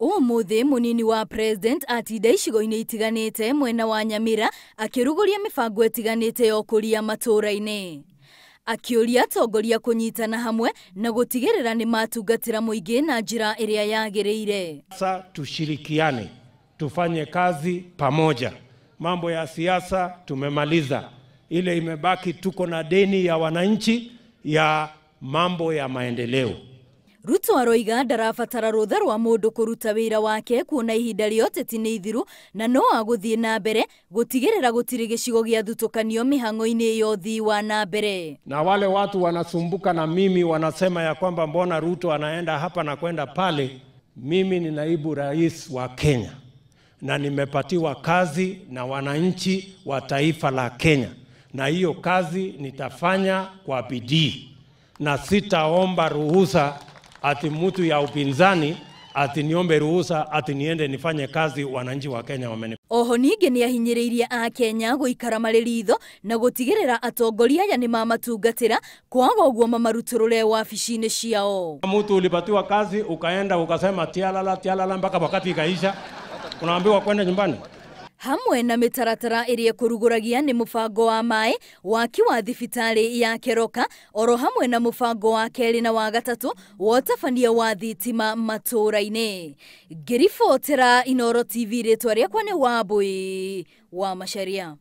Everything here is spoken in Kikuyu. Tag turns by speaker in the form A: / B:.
A: Ũmũthĩ mũnini wa president atinda icigo-inĩ itiganĩte mwena wa Nyamira akĩrugũria mĩbango ĩtiganĩte ya ũkũria matũũra-inĩ. Akĩũria atongoria kũnyitana hamwe na gũtigĩrĩra nĩ matungatĩra mũingĩ na njĩra ĩrĩa yagĩrĩire.
B: Sasa tushirikiane, tufanye kazi pamoja. Mambo ya siasa tumemaliza, ile imebaki tuko na deni ya wananchi ya mambo ya maendeleo.
A: Ruto aroiga ndarabatara rũtha rwa mũndũ kũruta wĩra wake kuona ihinda rĩa ũteti nĩ ithiru na no agũthiĩ na mbere gũtigĩrĩra gũtirĩ gĩcigo gĩathutũkanio mĩhang'o-inĩ ya ũthii wa na mbere.
B: Na wale watu wanasumbuka na mimi wanasema ya kwamba mbona Ruto anaenda hapa na kwenda pale. Mimi ni naibu rais wa Kenya na nimepatiwa kazi na wananchi wa taifa la Kenya, na hiyo kazi nitafanya kwa bidii na sitaomba ruhusa ati mtu ya upinzani ati niombe ruhusa ati niende nifanye kazi wananchi wa Kenya wameni.
A: Oho ningĩ nĩahinyĩrĩirie akenya gũikara marĩ ritho na gũtigĩrĩra atongoria aya nĩmamatungatĩra kwaga ũguo mamarutũrũre wabici-inĩ ciao.
B: Mtu ulipatiwa kazi ukaenda ukasema tialala tialala mpaka wakati ikaisha, unaambiwa kwenda nyumbani.
A: Hamwe na mĩtaratara ĩrĩa ĩkũrugũragia nĩ mũbango wa maĩ, waki wa thibitarĩ ya Keroka, oro hamwe na mũbango wa kerĩ na wa gatatũ wa ũtabania wa thitima matũũra-inĩ. Ngĩribotera Inooro TV, rĩtwa rĩakwa nĩ Wambui wa Macharia.